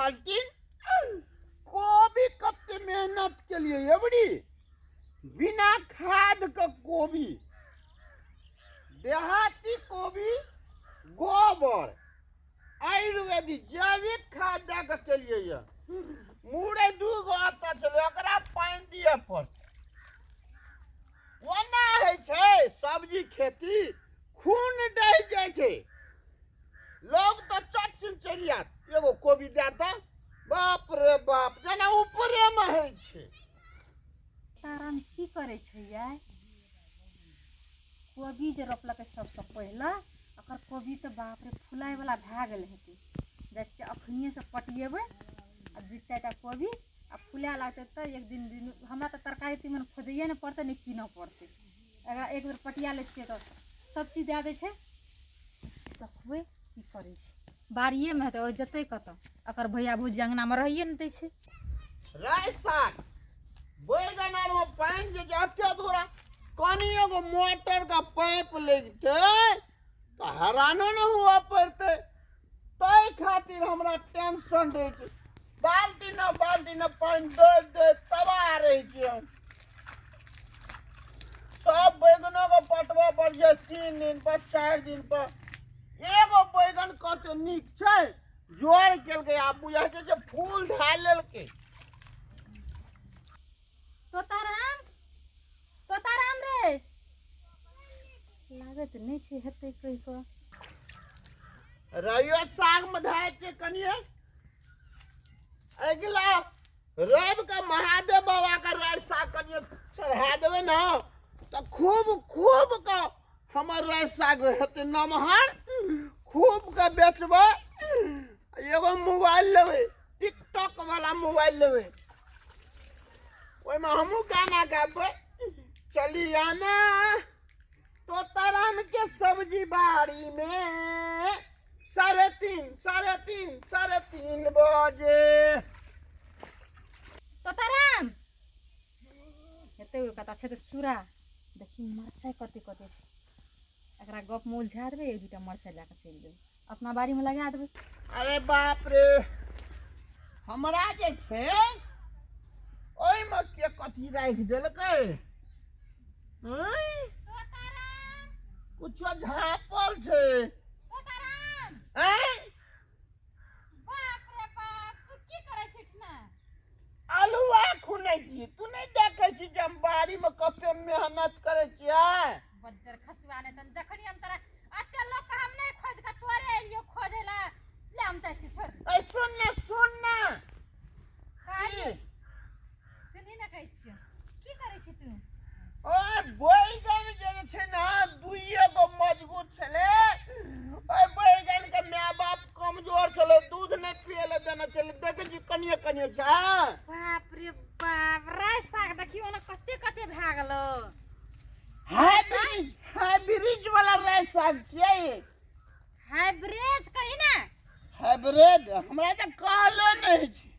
बाल्टीन कोबी कते मेहनत के लिए एबरी बिना खाद के कोबी देहाती कोबी गोबर आयुर्वेदिक जैविक खाद दए कऽ केलियै यऽ मुरै दू गो आता छलै ओकरा पानि दिअ पड़तै ओना होइ छै सब्जी खेती खून डहि जाइ छै लोग तऽ चट सिन चलि आयत एगो कोबी दए तऽ बाप रे बाप जेना ऊपरेमे होइ छै ताराम की करै छै यार कोबी जे रोपलकै सबसँ पहिले ओकर कोबी तऽ बाप रे फुलायवला भए गेल हेतै जाइ छियै अखनिएसँ पटियेबै आ दू चारिटा कोबी आ फुलाए लागतै तऽ एक दिन दिन हमरा तऽ तरकारी तीमन खोजैए नहि पड़तै नहि कीनऽ पड़तै एकरा एक बेर पटिया लै छियै तऽ सब चीज दए दै छै देखबै की करै छै बाड़िएमे हेतै आओर जेतै कतऽ एकर भैया भौजी अङ्गनामे रहैए नहि दै छै राइ साग बैगन आरमे पानि जे जते थोड़ा कनि एगो मोटर के पाइप लगतै तऽ हरानो नहि हुअ पड़तै ताहि खातिर हमरा टेंशन रहै छै बाल्टी न बाल्टी न पानि दैत दैत तबाह रहै छियै हम सब बैगनो के पटबऽ पड़ छै 3 दिन पर 4 दिन पर एगो बैगन कते नीक छै जोड़ केलकै आब बुझाइ छै जे फूल धए लेलकै तोताराम तोताराम रे लागत नहि छै हेतै कहि कऽ रैयो सागमे धए के कनिए अगिला रवि के महादेव बाबा के राय साग कनिए चढ़ा देबै ने तऽ खूब खूब के हमर राय साग हेतै नमहर खूब के बेचबै एगो मोबाइल लेबै टिकटॉक वाला मोबाइल लेबै ओहिमे हमहूँ गाना गाबै चली आना तोताराम के सब्जी बाड़ी में 3:30 3:30 3:30 बजे। तोताराम हेतै ओ कतऽ छै तऽ सूरा देखी मरचाइ कते कते छै एकरा गप मे उलझा देबै एक दूटा मरचाइ लए कऽ चलि जेबै अपना बाड़ीमे लगा देबै। अरे बाप रे हमरा जे छै ओहिमे के कथी राखि देलकै आँय? कुछो झाँपल छै आँय? बाप रे बाप तू की करै छै ठना आलुआ खुनै छी तू नहि देखै छी जे हम बाड़ीमे कते मेहनत करै छियै बज्जर खसुआ नहि तन जखनी हम तोरा अते लोक के हम नहि खोज के तोरे एलियो खोजे ला ले हम जाइ छी छोड़ ऐ सुन ने सुन ने कहलियै सुनी ने कहै छियो की करै छी तू ओए बैगन जे छै ने दुइए गो मजबूत छलै ओहि बैगन के माय बाप कमजोर छलै दूध नहि पियै लए देने छलै देखै छी कनिए कनिए छै बाप रे बाप राय साग देखियो ने कते कते भए गेलो हाइब्रिड हाइब्रिड वाला राय साग छियै हाइब्रिड कही ना हाइब्रिड हमरा तऽ कहलो नहि छै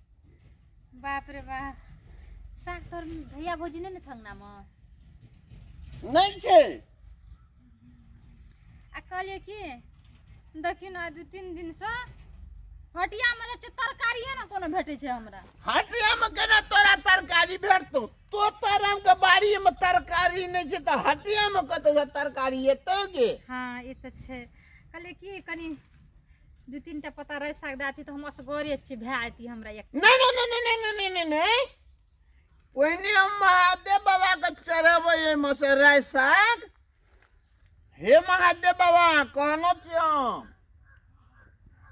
बाप रे बाप साग तोर भैया भौजी नहि ने छौ अंगनामे नहि छै आ कहलियै कि देखी ने दू तीन दिनसँ हटियामे जे छै तरकारिए ने कोनो भेटै छै हमरा हटियामे केना तोरा तरकारी भेटतौ तो ताराम के बाड़ी में तरकारी नहि छै तऽ हटियामे कतौ तरकारी एतौ गे हँ ई तऽ छै कहलियै कि कनि दू तीन टा पत्ता राइ साग दए तऽ हम असगरे छी भए जेती हमरा एक नहि नहि नहि नहि नहि नहि नहि नहि पहिने हम महादेव बाबा के चढ़ेबै एहिमे से राइ साग हे महादेव बाबा कहने छी हम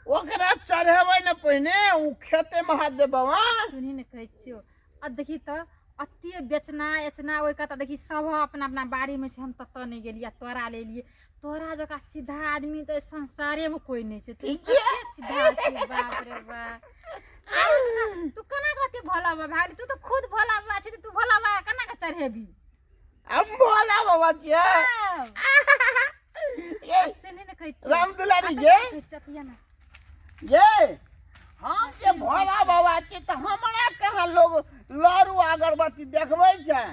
ओकरा चढ़ेबै ने पहिने ओ खेते महादेव बाबा सुनी ने कहै छियौ आ देखी तऽ अते बेचना एचना ओहि कतऽ देखी सब अपना अपना बाड़ीमे छै हम ततऽ नहि गेलियै आ तोरा ले एलियै तोरा जकाँ सीधा आदमी तऽ संसारेमे कोइ नहि छै तू कते सीधा छी बाप रे बाप तू केना कते भोला बाबा भए गेली तू तऽ खुद भोला बाबा छी तू भोला बाबा केना कऽ चढ़ेबी हम भोला बाबा छियै से नहि ने कहै छियै राम दुलारी गे चतिया ना ये हम जे भोला बाबा छी तऽ हमरा कहाँ लोग लड़ू अगरबत्ती देखबै छै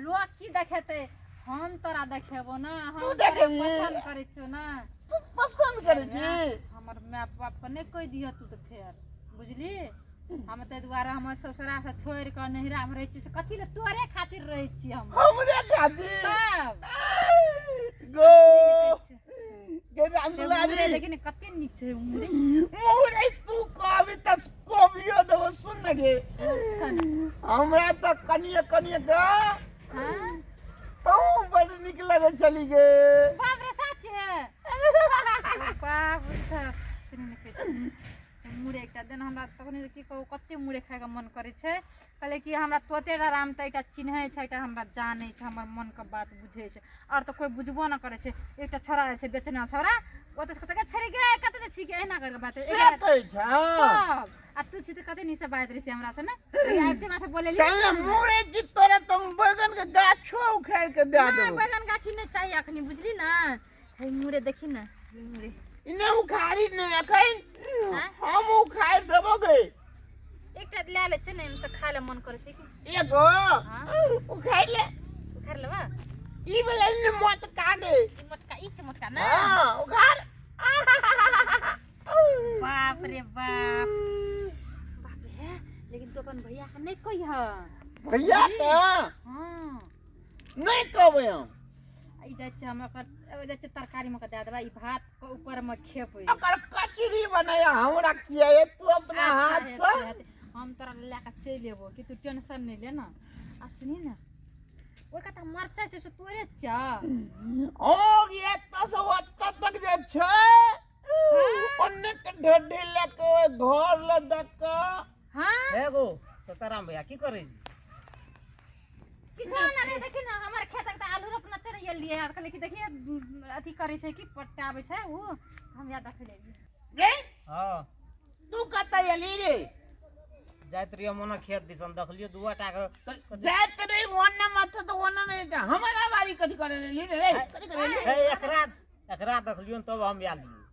लोग की देखेतै हम तोरा देखेबो ना हम तू तोरा देखेबही? पसंद करै छियौ ना तू पसंद करै छी हमर माय बाप के नहि कहि दिह तू तऽ फेर बुझली हम ताहि दुआरे हम ससुरा से छोड़ि कऽ नैहरामे रहै छी से कथी लए तोरे खातिर रहै छी हम हमरे खातिर तब गो गे राम दुलारी मुरे देखी ने कते नीक छै मुरे मुरे तू कहबी तऽ कोबियो देबो सुन ने गे हमरा तऽ कनिए कनिए ग हाँ तू बड़ नीक लगै छली गे बाप रे सच है बाप सब सुनि ने कहै छी मुरे एकटा देन हमरा तखने की कहू कते मुरे खाइके मन करै छै कहले कि हमरा तोते राम तऽ एकटा चिन्है छै एकटा हमरा जानै छै हमर मनके बात बुझै छै आओर तऽ कोइ बुझबो नहि करै छै एकटा छोड़ा जे छै बेचना छोड़ा ओतऽ से कहतै छेरी गे कतऽ जाइ छी गे एना करिके बात से कहै छै तब आ तू छी तऽ कते नीक से बाजैत रहै छै हमरा से ने आबिते माथे बोले चल ने मुरे जी तोरा तुम बैगन के गाछो उखाड़ के दे नहि देबो बैगन गाछी नहि चाही अखनी बुझली ने हे मुरे देखी ने हे मुरे इने उखाड़ी ने अखन आँय? हम उखाड़ देबो गे एकटा लए लै छै ने एहिमे से खाय लए मन करै छै कि एगो हाँ। उखाड़ ले उखाड़ लेबा ई वाला इने मत का गे ई मोटका ई छै मोटका ने हां उखाड़ बाप रे बाप बाप रे लेकिन तू अपन भैया के नहि कहिह भैया के हाँ नहीं कहबै हम ई जाइ छै हम ओकर एगो जाइ छै तरकारीमे के दए देबै ई भात के ऊपरमे खेबै ओकर कचरी बनाया हमरा किया ये तू अपना अच्छा, हाथ हेतै, से हेतै। हम तोरा लए कऽ चलि एबो कि तू टेंशन नहि ले ने आ सुनी ने ओहि कता मरचाइ छै से तोरे छ ओ एतऽ से ओतऽ तक जे छै ओन्ने के ढेढी लए के घर लए दऽ कऽ हाँ हे गो सताराम भैया की करै छी किछो ना रे देखी ना हमर खेतक तऽ आलू रोपना चलि गेलियै आर कहलियै कि देखिए अथी करै छै कि पटाबै छै उ हम याद देखै लेलियै रे हँ तू कतऽ एली रे जाइत रहियै मोना खेत दिसन देखलियै दुआ टा के जाइत रही ओन्ने माथे तऽ ओन्ने नहि जेतै। हमरा बारी कथी करे लेली रे रे कथी करे लेली हे एकरा एकरा देखलियै तब हम आयल रहियै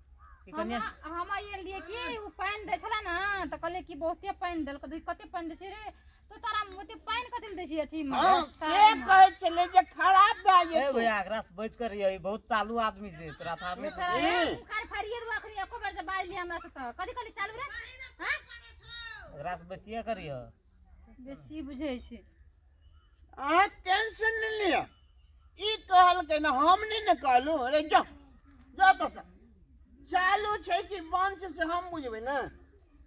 की हम कनिया हम एलियै कि उ पानि दै छलै ने तऽ कहलियै कि बहुते पानि देलकै देखी कते पानि दै छै रे तो तारा ओते पानि कथी लए दै छी अथी मे हँ से कहै छलै जे खराब भए ए जेतौ भैया एकरा से बचि कर रहियै ई बहुत चालू आदमी छै तोरा था नहि साला ए उखाड़ फाड़िए देबो अखनी एको बेर जे बाजि लियै हमरा से तऽ कथी कहली चालू रे हँ एकरा से बचिए कर रहियै बेसी बुझै छै अहाँ टेंशन नहि लिअ ई कहलकै ने हम नहि ने कहलहुँ अरे जाओ जाओ तऽ चालू छै कि बंद छै से हम बुझबै ने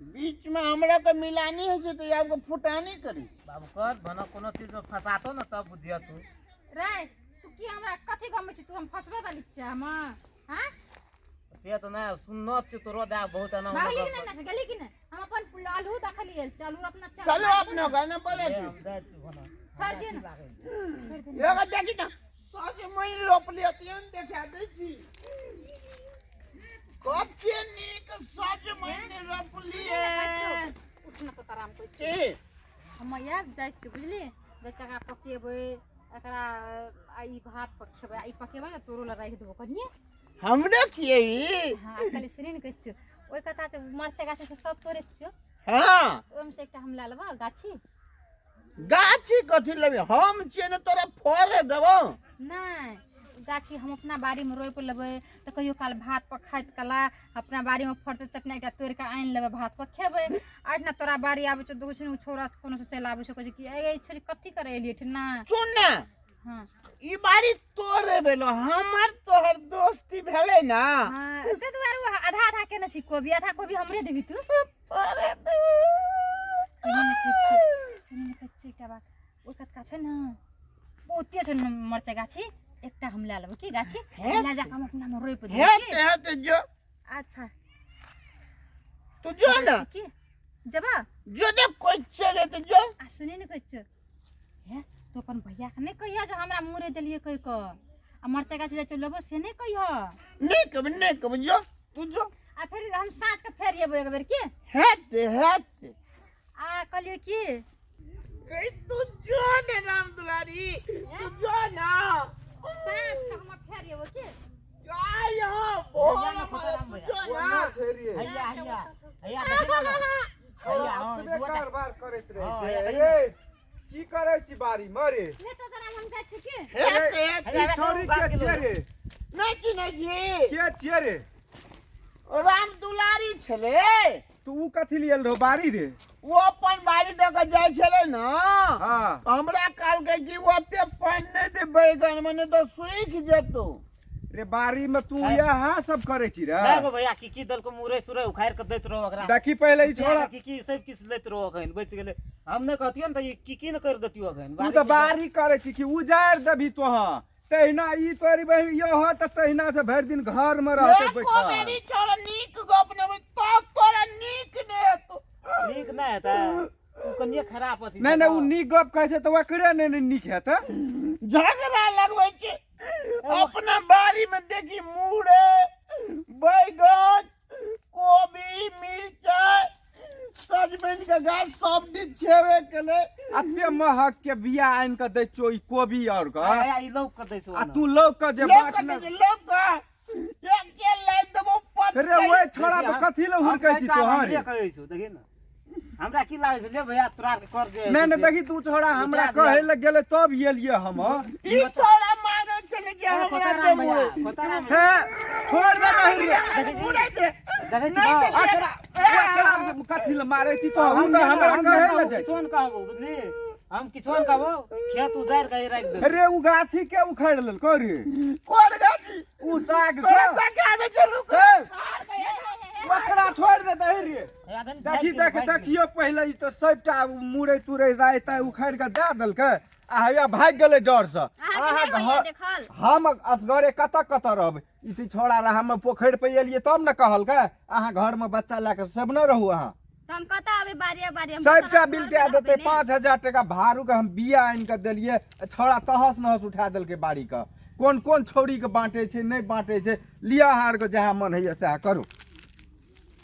बीचमे हमरा के मिलानी होइ छै तऽ आब के फुटानी करी बाबू कर भना कोनो चीज में फंसातो ने तब बुझिया तू रे तू की हमरा कथी गमै छी तू हम फंसबे वाली छियै हम हाँ से तऽ नहि सुनना छियै तोरो दए बहुत एना ओना भागली कि गप नहि ने गेली कि नहि हम अपन आलू देखलियै चलू अपना चलू अपने घर ने बोले सप। छी हम जाइ छी भना छोड़ दियौ ने लागै छोड़ दे एगो देखी ने सज मनि रोपलियै तेहन देखा दै छी कते नीक सज मनि रोपलियै उठ न तो ताराम कोइ की हम आबि जाइ छी बुझली जाइ छी एकरा पकेबै एकरा आ ई भात पर खेबै आ ई पकेबै ने तोरो लए राखि देबो कनिए हमरे खिएबी हाँ खाली सुनी ने कहै छियौ ओहि कथा छै मरचाइ गाछ छै सब तोड़ै छियौ हँ ओहिमे से एकटा हम लए लेबऽ गाछी गाछी कथी लेबी हम छियै ने तोरा फड़े देबौ नहि गाछी हम अपना बाड़ीमे रोपि लेबै तऽ कहियो काल भात पर खाइत कला अपना बाड़ीमे फड़तै चटना एकटा तोड़ि कऽ आनि लेबै भात पर खेबै आ एहिठिना तोरा बाड़ी आबै छौ दूगो छै छौड़ा कोनो से चलि आबै छौ कहै छै कि ए छोरी कथी करै एलियै एहिठिना सुन ने हँ ई बारी तोरे भेलो हमर तोहर दोस्ती भेलै ना हँ ताहि दुआरे ओ आधा आधा केने छी कोबी आधा कोबी हमरे देबी तू तोरे सुनी ने कहै छियै सुनी ने कहै छियै एकटा बात ओहि कतका छै ने बहुते छै ने मरचाइ गाछी एकटा हम लए लेबै की गाछी हे लए जाकऽ हम अपनामे रोपि देबै हेते की? हेते जो अच्छा तू जो ने की जेबा जो ने कोई चले तो जो आ सुनी ने कहै छियौ हे तू अपन भैयाके नहि कहिह जे हमरा मुरे देलियै कहि कऽ आ मरचाइ गाछ जाइ छै लेबो से नहि कहिह नहीं कभी नहीं कभी जो तू जो आ फेर हम साँझके फेर एबो एक बेर की हेते हेते आ कहलियै की ए तू जो ने राम दुलारी तू जो ना साँझके हम फेर एबो की आ यहाँ बोल भैया ना फकराम तू भैया। जो ना कोना छै रे हैया हैया हैया देखी ने हैया हँ अपने दुआ टा कारबार करैत रहै हँ, छै हैया रे की करै छी बाड़ी मे रे ले तो तोरा हम जाइ छी की हेते हेते ई छौरी के छियै रे नहीं चिन्है छी के छियै रे राम दुलारी छलै तू उ कथी लिए रहो बाड़ी रे? ओ अपन बाड़ी दऽ कऽ जाइ छलै ने। हाँ। हमरा कहलकै कि ओते पानि नहि दे बैगन मे, नहि तऽ सुखि जेतौ। रे बाड़ी में तू इएह सब करै छी रे? नहि गो भैया, की की देलको मुरै सुरै उखाड़ि के दैत रहो ओकरा। देखी पहिले ई छोड़ा। की की सब किछु लैत रहो, अखन बचि गेलै। हम नहि कहतियो ने तऽ ई की की ने करि देतियो अखन। तू तऽ बाड़ी करै छी कि उजाड़ि देबही तोहाँ? तहिना ई तोरी बहिन इहो तऽ तहिना से भरि दिन घर में रहते एको बैठल। बेरी छोड़ा नीक गप नहि होइ, तो तोरा नीक नहि हेतौ। नीक नहि हेतै, ओ कनिए खराब अथी। नहि नहि, ओ नीक गप कहै छै तऽ ओकरे नहि ने नीक हेतै। झगड़ा लगबै छै अपना बाड़ी में। देखी मुरे, बैगन, कोबी, मिरचाई, सजमनि के गाछ सब दिन छेबे केलै। एते महग के बिया आनि कऽ दै छियौ ई कोबी और के। आ ई लौक के दै छौ। आ तू लौक के जे लोक बाट के ने देखी, लोक के एके लाइन देबो पच। रे ओहि छोड़ा पर कथी लए हुड़कै छी तोहर रे? कहै छौ, देखी ने हमरा की लागै छै। ले भैया, तोरा के कर दे। नहि नहि, देखी तू छोड़ा हमरा कहै लए गेलै तब एलियै हम। ई छोड़ा मांगे छलै कि हमरा दे मुरे। हे, छोड़ दे नहीं रे। मुरे दे। देखै छी। नहि बाप। तऽ अकरा ओकरा कथी लए मारै छी तो? हम तऽ हमरा कहै लए जाइ किछो ने कहबो, बुझली? हम किछो ने कहबो, खेत उजारि के राखि दे। रे, उ गाछी के उखाड़ि लेलको रे? कोन गाछी? उ साग तोरा के। तका दे के रुक। हे, ओकरा छोड़ दे दही रे। देखी देख, देखियो पहिले ई तऽ सबटा मुरै तुरै रायता उखाड़ि कऽ दए देलकै आ हैया भागि गेलै डरसँ। अहाँके नहि होइया देखल? हम असगरे कतऽ कतऽ रहबै? ई तऽ छौड़ा रह, हम पोखरि पर एलियै तब ने कहलकै अहाँ घरमे बच्चा लए कऽ सब ने रहू अहाँ। तऽ हम कतऽ आबै? बारिया बारिया हम सबटा बच्चा बिल लऽ दए कऽ देतै। रहबै ने। 5000 टका भाड़ूके हम बिया आनि कऽ देलियै आ छौड़ा तहस नहस उठा देलकै बाड़ीके। कोन कोन छौड़ीके बाँटै छै, नहि बाँटै छै। लिअ, अहाँ आरके जएह मन होइए सएह करू।